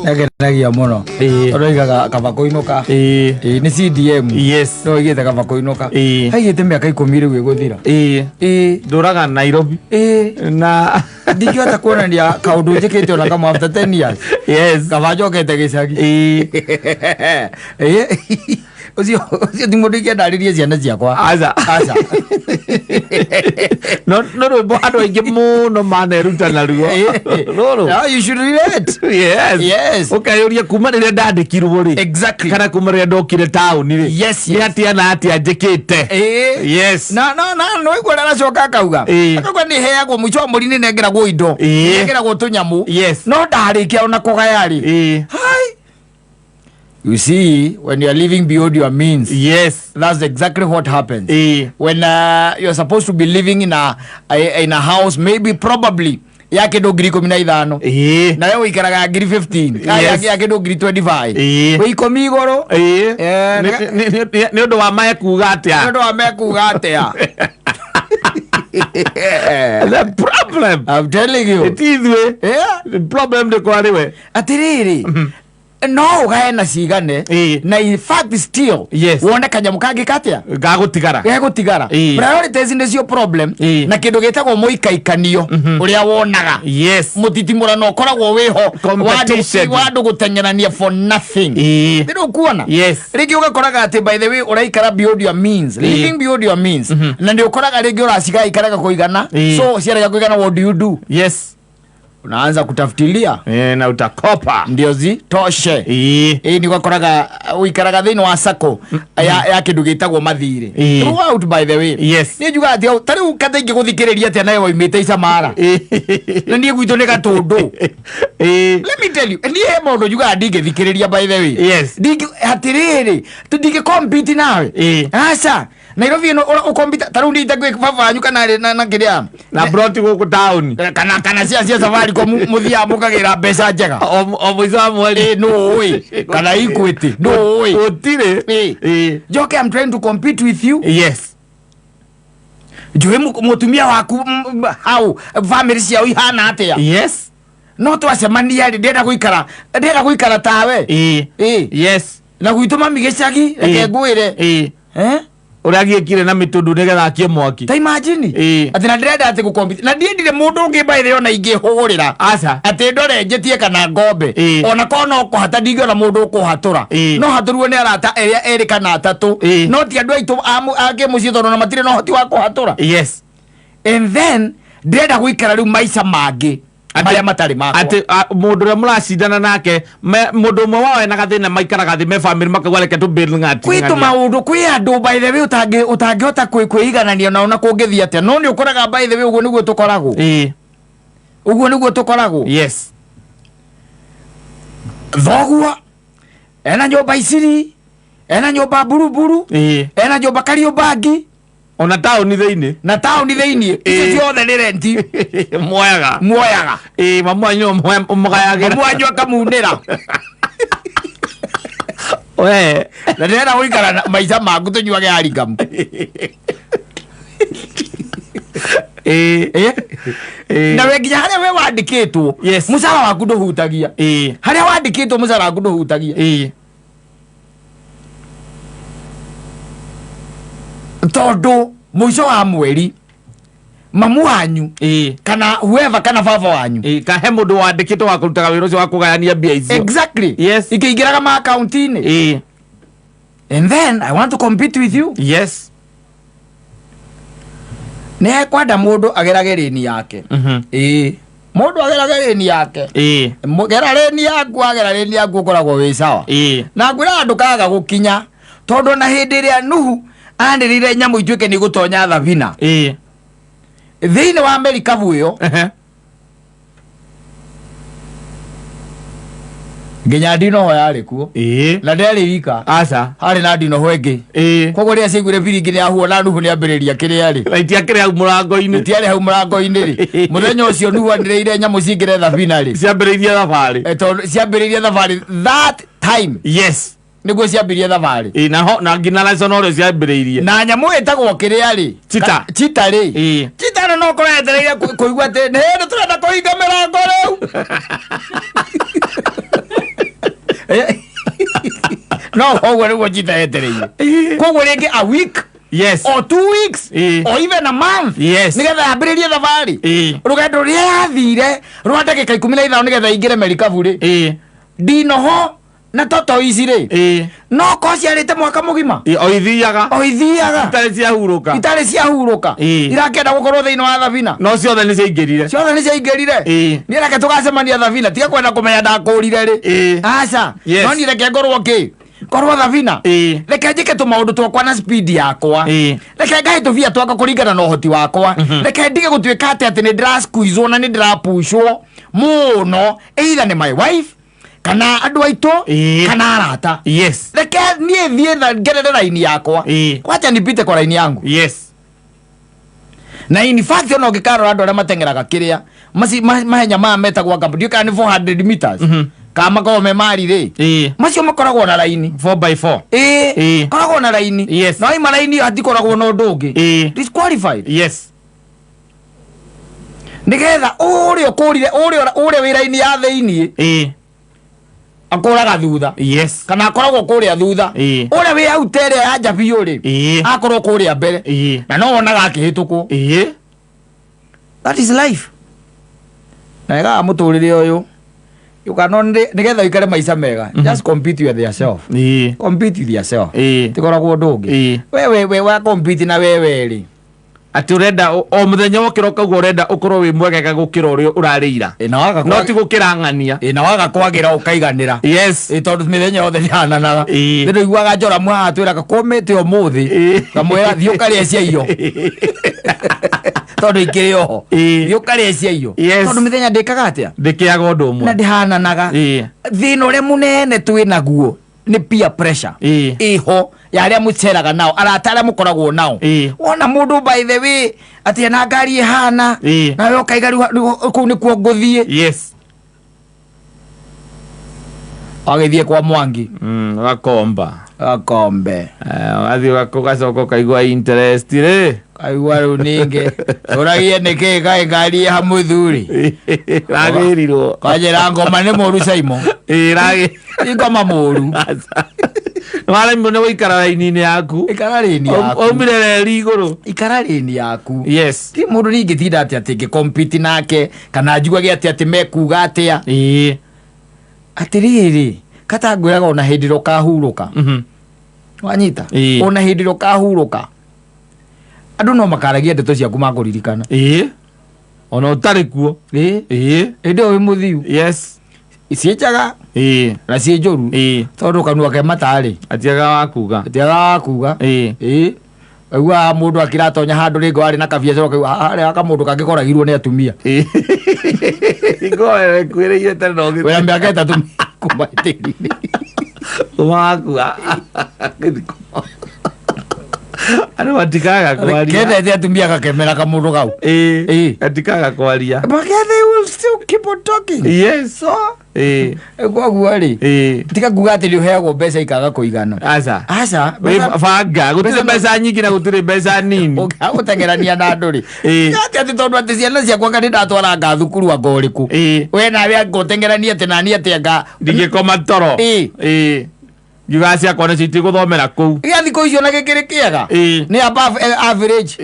Nĩangenagia mũno. Ĩĩ. Tondũ oigaga kaba kũinũka. Ĩĩ. Ĩĩ, nĩ CDM. Yes. No oigĩte kaba kũinũka. Ĩĩ. Aigĩte mĩaka 10 rĩu ĩgũthira. Ĩĩ. Ĩĩ. Ndũraga Nairobi. Ĩĩ. Na Ndingĩhota kuonania kaũndũ njĩkĩte ona kamwe after 10 years. Yes. Kaba njokete gĩcagi. Ĩĩ. Ĩĩ. Ũcio ti mũndũ ingĩenda arĩrie ciana ciakwa. Aca. Aca. No no rwĩmbo andũ aingĩ mũno maneruta naruo. Rũrũ. Yeah, you should relate. Yes. Yes. Ũkeyũria kuma rĩrĩa ndandĩkirwo rĩ. Exactly. Kana kuma rĩrĩa ndokire taũni rĩ. Yes, Nĩ yes. atĩa na atĩa njĩkĩte. Ĩĩ. Yes. Na no igua aracoka akauga. Ĩĩ. Akauga nĩ heagwo mũico wa mweri nĩ nengeragwo indo. Ĩĩ. Nengeragwo tũnyamũ. Yes. No ndarĩkia ona kũgaya rĩ. Ĩĩ. Hi. You see, when you are living beyond your means, Yes. that's exactly what happens. Ĩĩ. When you're supposed to be living in a house, maybe probably ya kĩndũ 15,000. Ĩĩ. Na we ũikaraga 15,000. Kana Yes. ya kĩndũ 25,000. Ĩĩ. Wĩ 10 igũrũ. Ĩĩ. Eh, Nĩ ũndũ wa mae kuga Nĩ atĩa. ũndũ wa mekuga atĩa. The problem. I'm telling you. Ti ithuĩ. Yeah. The problem nĩ kwarĩ we. Atĩrĩrĩ, no ũgae na cigane Ĩĩ. na in fact still Yes. wone kanyamũ kangĩ katia Gagũtigara. gegũtigara. Ĩĩ. Priorities nĩcio problem. Ĩĩ. Na kĩndũ gĩtagwo mũikaikanio ũrĩa wonaga Yes. mũtitimũrano ũkoragwo wĩho Competition. wa andũ gũteng'erania for nothing. Ĩĩ. Nĩ ũkuona Yes. rĩngĩ ũgakoraga atĩ by the way ũraikara beyond your means, living beyond your means, na nĩ ũkoraga rĩngĩ ũraciga ikaraga kũigana. Ĩĩ. So ciarega kũigana, what do you do? Yes. Unaanza kutafutilia. Na utakopa. Ndio zitoshe. Ĩĩ. Ĩĩ, nĩ ũgakoraga ũikaraga thĩinĩ wa sacco ya kĩndũ gĩtagwo mathirĩ Ĩĩ. throughout, by the way. Yes. Niĩ njugaga atĩ ta rĩu kata ingĩgũthikĩrĩria atĩa nawe waumĩte Icamara na niĩ gwitũ nĩ Gatũndũ? Ĩĩ. Let me tell you, niĩ he maũndũ njugaga ndingĩthikĩrĩria, by the way. Yes. Atĩrĩrĩ, ndingĩ compete nawe. Ĩĩ. Aca, Nairobi ĩno ũkompita ta rĩu ndita gwĩ baba wanyu kana na kĩrĩa Na broti gũkũ taũni. Kana cia Safaricom mũthiaga mũkagĩra mbeca njega. O mũico wa mweri. Ĩ, nũ ũĩ kana Equity, nũ ũĩ? Gũtirĩ. Ĩĩ. Ĩĩ. Njoke I'm trying to compete with you. Yes. Njũĩ mũtumia waku hau family ciao ihana atĩa. Yes. No twacemania rĩ, ndĩrenda gũikara tawe. Ĩĩ. Ĩĩ. Yes. Na gwitũ mami gĩcagi, reke Ĩĩ. ngwĩre. Ĩĩ. Eh? Ũrĩa agĩkire na mĩtũndũ nĩgetha akie mwaki. Ta imagine. Ĩĩ. Atĩ na ndĩrenda atĩ gũkompete na ndiendire mũndũ ũngĩ by the way ona ingĩhũrĩra Aca. atĩ ndore njĩtie kana ngombe. Ĩĩ. Ona korwo no kũhata ndingĩona mũndũ ũkũhatũra. Ĩĩ. No hatũrwo nĩ arata erĩa erĩ kana atatũ. Ĩĩ. No ti andũ aitũ a kĩmũciĩ tondũ ona matirĩ na ũhoti wa kũhatũra. Yes. And then ndĩrenda gũikara rĩu maica mangĩ marĩa matarĩ makwa. Atĩ mũndũ ũrĩa mũracindana nake mũndũ ũmwe wao ena gathĩna maikaraga thĩ me family makauga reke tũ build ng'ati. Kwĩ tũmaũndũ, kwĩ andũ by the way ũtangĩhota kwĩiganania nao na kũngĩthiĩ atĩa, no nĩ ũkoraga by the way ũguo nĩguo tũkoragwo. Ĩĩ. Ũguo nĩguo tũkoragwo. Yes. Thoguo ena nyũmba Iciri, ena nyũmba Buruburu, Ĩĩ. ena nyũmba Kariũmbangi. Ona taũni thĩinĩ. Na taũni thĩinĩ. Icio Ĩĩ. ciothe nĩ renti. Muoyaga. Muoyaga. Ĩĩ, mamu wanyu mũgayagĩra. Mamu wanyu akamunĩra. We. Na ndĩrenda gũikara na maica maku tũnyuage arikamu. Ĩĩ. Ĩĩ. Na we nginya harĩa we wandĩkĩtwo, Yes. mũcara waku ndũhutagia. Ĩĩ. Harĩa wandĩkĩtwo mũcara waku ndũhutagia. Ĩĩ. Tondũ mũico wa mweri mamu wanyu Ĩĩ. kana whoever kana baba wanyu. Ĩĩ, ka he mũndũ wandĩkĩtwo wa kũrutaga wĩra ũcio wa kũgayania mbia icio. Exactly. Yes. Ikĩingĩraga ma akaunti-inĩ. Ĩĩ. And then I want to compete with you. Yes. Nĩ ekwenda mũndũ agerage rĩni yake. Ĩĩ, mũndũ agerage rĩni yake. Ĩĩ. Gera rĩni yaku, wagera rĩni yaku ũkoragwo wĩ sawa. Ĩĩ. Na ngwĩra ndũkaga gũkinya tondũ na hĩndĩ ĩrĩa Nuhu anĩrĩire nyamũ ituĩke nĩ gũtonya thabina thĩinĩ wa merikabu ĩyo, nginya ndinoho yarĩ kuo. Na ndĩarĩ wika. Aca. Harĩ na ndinoho ĩngĩ. Koguo rĩrĩa ciaiguire biringi nĩ yahuo na Nuhu nĩ ambĩrĩria kĩrĩa rĩ, Na itiakĩrĩ hau mũrango-inĩ. Itiarĩ hau mũrango-inĩ rĩ, mũthenya ũcio Nuhu anĩrĩire nyamũ cingĩre thabina rĩ, ciambĩrĩirie thabarĩ. Tondũ ciambĩrĩirie thabarĩ that time. Nĩguo ciambĩrĩrie thabarĩ. Ĩĩ, na ho na nginya National ciambĩrĩirie. Na nyamũ ĩtagwo kĩrĩa rĩ? Cheetah. Cheetah rĩ. Ĩĩ. Cheetah no no korwo yetereire kũigua atĩ nĩ hĩndĩ tũrenda kũhinga mĩrango rĩu. No koguo nĩguo njita yetereire. Koguo rĩngĩ a week or 2 weeks or even a month nĩgetha yambĩrĩrie thabarĩ. Rũgendo rũrĩa yathire rwa ndagĩka 15 nĩgetha ingĩre merikabu rĩ, ndinoho na toto ici rĩ, no ko ciarĩte mwaka mũgima. O ithiaga. O ithiaga. Itarĩ ciahurũka. Itarĩ ciahurũka. Irakĩenda gũkorwo thĩinĩ wa thabina. No ciothe nĩ ciaingĩrire. Ciothe nĩ ciaingĩrire. Niĩ reke tũgacemania thabina, tiga kwenda kũmenya ndakũrire rĩ. Aca. No niĩ reke ngorwo kĩ korwo thabina. Reke njĩke tũmaũndũ twakwa na speed yakwa. Reke ngahe tũbia twakwa kũringana na ũhoti wakwa. Reke ndige gũtuĩka atĩ atĩ nĩ ndĩrasqueezwo na nĩ ndĩrapushwo mũno, either nĩ my wife kana andũ aitũ kana arata. Reke niĩ thiĩ na ngerere raini yakwa. Wacha nipite kwa raini yangu. Na in fact, ona ũngĩkarora andũ arĩa mateng'eraga kĩrĩa mahenya maya metagwo anga ndiũĩ kana nĩ 400 meters kana makoragwo me mari rĩ, macio makoragwo na raini. 4 by 4. Koragwo na raini. No ima raini ĩyo hatikoragwo na ũndũ ũngĩ. Disqualified. Nĩgetha ũrĩa ũkũrire ũrĩa wĩ raini ya thĩiniĩ akũraga thutha kana akoragwo kũrĩa thutha. Ũrĩa wĩ hau ta ĩrĩa ya nja biũ rĩ, akorwo kũrĩa mbere na no wonaga akĩhĩtũkwo. That is life. Na wega mũtũrĩre ũyũ ũkano nĩgetha ũikare maica mega, just compete with yourself. Compete with yourself. Tikoragwo ũndũ ũngĩ. We wa compete na wewe rĩ. Atĩ ũrenda o mũthenya wokĩra ũkauga ũrenda ũkorwo wĩ mwegega gũkĩra ũrĩa ũrarĩ ira. Ĩ, na waga no ti gũkĩra ng'ania. Ĩ, na waga kwagĩra ũkaiganĩra. Ĩ, tondũ mĩthenya yothe ndĩhananaga. Nĩ ndũiguaga Njoramu haha twĩraga kũmĩte ũmũthĩ, kamwĩra thiĩ ũkarĩe cia iyo tondũ ikĩrĩ oho. Thiĩ ũkarĩe cia iyo tondũ mĩthenya ndĩkaga atĩa? Ndĩkĩaga ũndũ na ũmwe. Ndĩhananaga. Thĩna ũrĩa mũnene twĩ naguo nĩ peer pressure. Ĩho ya arĩa mũceraga nao, arata arĩa mũkoragwo nao. Wona mũndũ, by the way, atĩ ena ngari ĩhana nawe ũkaiga rĩu kũu nĩkuo ngũthiĩ. Agĩthiĩ kwa Mwangi. Ũgakomba. Gakombe. Ũgathiĩ ũgacoka ũkaigua interest rĩ. Kaigua rĩu ningĩ ũragie nĩkĩ kaĩ ngari ĩha mũthuri. Ragĩrirwo. Kanjĩra ngoma nĩ mũru caimo. Ragĩ. Ti ngoma mũru. Nĩwaremirwo nĩ gũikara raini-inĩ yaku. Ikara rĩni yaku. Waumire reri igũrũ. Ikara rĩni yaku. Ti mũndũ ningĩtinda atĩ atĩ ngĩkompiti nake kana njuage atĩ atĩ mekuga atĩa. Atĩrĩrĩ, kata ngwĩraga ona hĩndĩ ĩrĩa ũkahurũka, wanyita, ona hĩndĩ ĩrĩa ũkahurũka andũ no makaragia ndeto ciaku makũririkana. Ona ũtarĩ kuo. Hĩndĩ ĩyo wĩ mũthiu, ciĩ njega na ciĩ njũru, tondũ kanua ke matarĩ atiaga wa kuga. Tiaga wa kuga. Aiguaga mũndũ akĩratonya handũ rĩngĩ warĩ na kabiacara ũkaigua harĩa kamũndũ kangĩ koragirwo nĩ atumia. Ngoe kwĩrĩire tene no wĩra mĩaka 3 kuma tĩri-inĩ. Kuma wakua andũ matikaga kwaria. Kendete atumia gakemera kamũndũ kau. Gatikaga kwaria. But yeah, they will still keep on talking. So koguo rĩ, tiga kuga atĩ nĩ ũheagwo mbeca ikaga kũigana. Aca. Aca. Wĩ banga gũtirĩ mbeca nyingĩ na gũtirĩ mbeca nini. Ũngĩaga gũteng'erania na andũ rĩ, atĩ atĩ tondũ atĩ ciana ciakwa anga nĩ ndatwara anga thukuru anga ũrĩkũ, we nawe anga ũteng'eranie atĩ nani atĩ anga Ndingĩkoma toro. Ngiugaga ciakwa nacio itigũthomera kũu. Gĩa thikũ icio na gĩkĩrĩ kĩega. Nĩ above average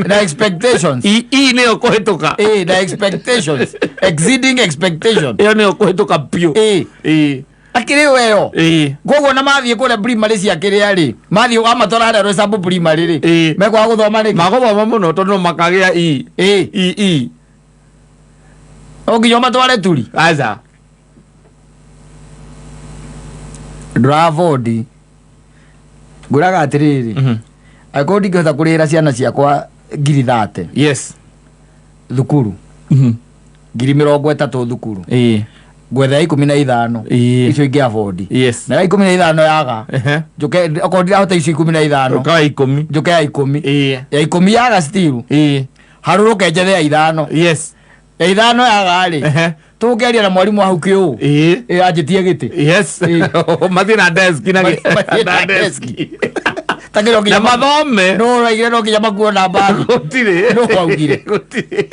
na expectations. I nĩyo kũhĩtũka. Na expectations, exceeding expectation. Ĩyo nĩyo kũhĩtũka biũ. Akĩrĩ weyo. Koguo na mathiĩ kũrĩa primary cia kĩrĩa rĩ, mathiĩ wamatwara harĩa Roysambu primary rĩ, mekwaga gũthoma rĩngĩ? Magũthoma mũno tondũ no makagĩa E. E E. No nginya ũmatware turi? Aca. Ndũrabodi ngwĩraga atĩrĩrĩ, angĩkorwo ndingĩhota kũrĩhĩra ciana ciakwa ngiri 30 thukuru, 30,000 thukuru, ngwetha ya 15. Icio ingĩ abondi na ya 15 yaga, njũke okorwo ndirahota icio 15, Ũkawa 10. Njũke ya 10. Ya 10 yaga still, harũrũke njethe ya 5. Ya 5 yaga rĩ, tũngĩaria na mwarimũ hau kĩũ. Ĩ anjĩtie gĩtĩ. Mathiĩ na desk na Mathiĩ na na desk. Ta kĩrĩa na nginya mathome. No ũraigire no nginya makuo na mbathi. Gũtirĩ. No waugire. Gũtirĩ.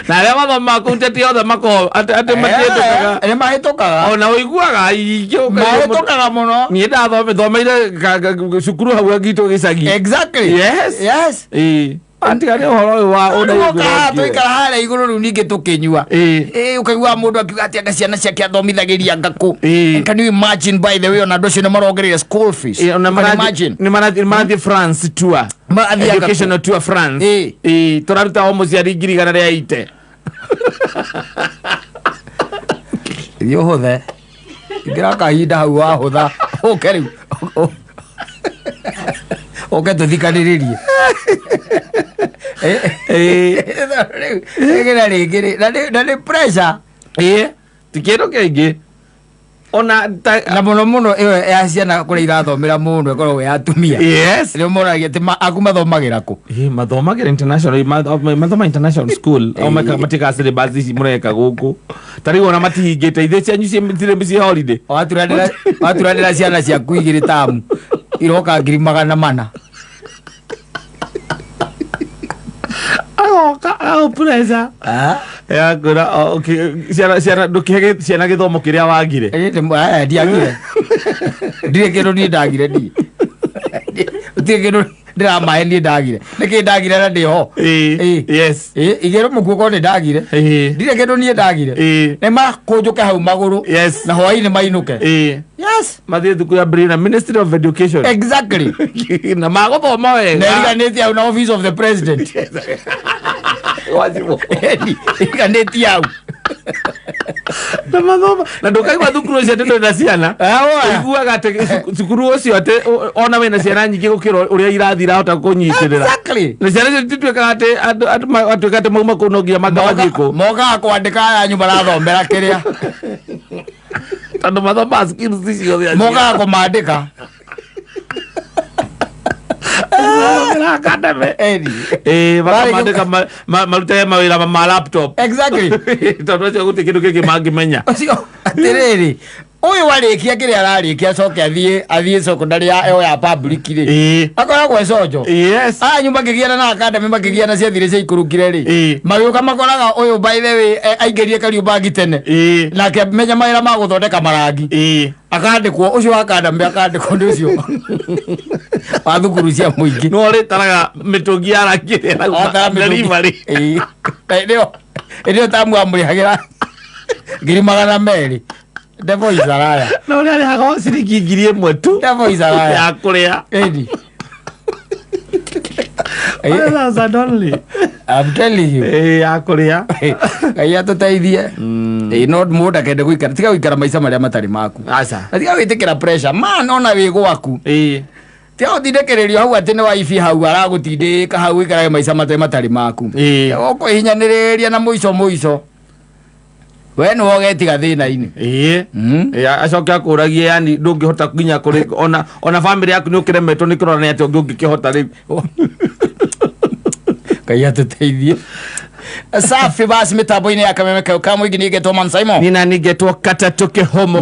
Na arĩa mathomaga kũu ti othe makoragwo atĩ matiĩtũkaga. Nĩ mahĩtũkaga. Ona ũiguaga ingĩ ũkaigua mũndũ- Mahĩtũkaga mũno. Niĩ ndathomeire cukuru hau gitũ gĩcagi. Exactly. Yes. Yes. Ĩĩ. Atiga nĩ ũhoro ũyũ wa Rĩu ũrĩa ũkaga tũikara harĩa igũrũ rĩu ningĩ tũkĩnyua. Ĩĩ. Ĩĩ, ũkaigua mũndũ akiuga atĩ anga ciana ciake athomithagĩria ngakũ. Ĩĩ. Can you imagine, by the way, ona andũ acio nĩ marongereire school fees. Ĩĩ, ona Can you marathiĩ imagine? nĩ marathiĩ France tour. Marathiĩ anga kũ? Educational tour France. Ĩĩ. Ĩĩ, tũraruta o mũciari 180,000. Thiĩ ũhũthe. Ingĩra kahinda hau wahũtha ũke rĩu ũke tũthikanĩrĩrie. Ĩĩ. Rĩu rĩngĩ na rĩngĩ rĩ, na nĩ pressure. Ĩĩ, ti kĩndũ kĩngĩ ona ta Na mũno mũno ĩyo ya ciana kũrĩa irathomera mũno ĩkoragwo ya atumia. Yes. Rĩo moragia atĩ aku mathomagĩra kũ? Ĩĩ, mathomagĩra international, mathoma international school o matika syllabus ici mũreka gũkũ ta rĩu ona matihingĩte ithe cianyu citirĩ ciĩ holiday. Waturanĩra ciana ciaku igĩrĩ tamu iroka 400,000. Agoka agũ pressure ya kwĩra ciana ndũkĩhe ciana gĩthomo kĩrĩa wagire. Ndiagire, ndirĩ kĩndũ niĩ ndagire, niĩ gũtirĩ kĩndũ ndĩramahe niĩ ndagire, nĩkĩ ndagire na ndĩho? Ĩĩ. Ĩĩ. Yes. Ĩĩ, igĩrĩ mũkuo nĩ ndagire. Ĩĩ. Ndirĩ kĩndũ niĩ ndagire. Ĩĩ. Nĩ makũnjũke hau magũrũ Yes. na hwainĩ mainũke. Ĩĩ. Yes. Mathiĩ thukuru ya mbere na Ministry of Education. Exactly. Na magũthoma wega. Na ĩriganĩtie hau na office of the president. Wajibwo. Ĩriganĩtie hau. Na mathoma na ndũkaigua thukuru ũcio atĩ ndũrĩ na ciana. Awa. Ũiguaga atĩ cukuru ũcio atĩ ona wĩna ciana nyingĩ gũkĩra ũrĩa irathi irahota kũnyitĩrĩra. Exactly. Na ciana icio tituĩkaga atĩ andũ matuĩka atĩ mauma kũu no nginya magathiĩ kũ. Mokaga kwandĩka aya anyu marathomera kĩrĩa. Tondũ mathomaga skills ciothe acio. Mokaga kũmandĩka. Mathomera academy. Eni. Ĩĩ, makamandĩka marutage mawĩra ma laptop. Exactly. Tondũ acio gũtirĩ kĩndũ kĩngĩ mangĩmenya. Ũcio atĩrĩrĩ, ũyũ warĩkia kĩrĩa ararĩkia acoke athiĩ secondary ya ĩyo ya public rĩ, akoragwo econjo. Yes. Aya nyumba makĩgiana na academy makĩgiana ciathire ciaikũrũkire rĩ, magĩũka makoraga ũyũ by the way aingĩrie Kariũmbangi tene nake menya mawĩra ma gũthondeka marangi. Akandĩkwo ũcio wa academy, akandĩkwo nĩ ũcio wa thukuru cia mũingĩ. No ũrĩtaraga mĩtũngi ya rangi ĩrĩa ĩrauma Atara mĩtũngi. delivery. Ĩĩ. Na ĩrĩo tamu amũrĩhagĩra 200,000. Devil is a liar. Na ũrĩa arĩhaga o ciringi 1,000 tu Devil is a liar. ya kũrĩa. Ĩni. 1,000 only. I'm telling you. Ĩĩ, ya kũrĩa. Ngai atũteithie. Ĩĩ, no mũndũ ndakende gũikara, tiga gũikara maica marĩa matarĩ maku. Aca. Na tiga gwĩtĩkĩra pressure man ona wĩ gwaku. Tiga gũtindĩkĩrĩrio hau atĩ nĩ waibi hau aragũtindĩka hau ũikarage maica matarĩ maku. Ũkwĩhinyanĩrĩria na mũico mũico we nĩwe ũgetiga thĩna-inĩ. Ĩĩ. Ĩĩ, acoke akũragie yani ndũngĩhota nginya kũrĩ ona family yaku nĩ ũkĩremetwo nĩ kũrora nĩ atĩ ũngĩ ũngĩkĩhota rĩu. Ngai atũteithie. Safi basi, mĩtambo-inĩ ya kameme kau ka mũingĩ nĩ ngetwo Man Simon. Nina ningetwo katatũ kĩhomo.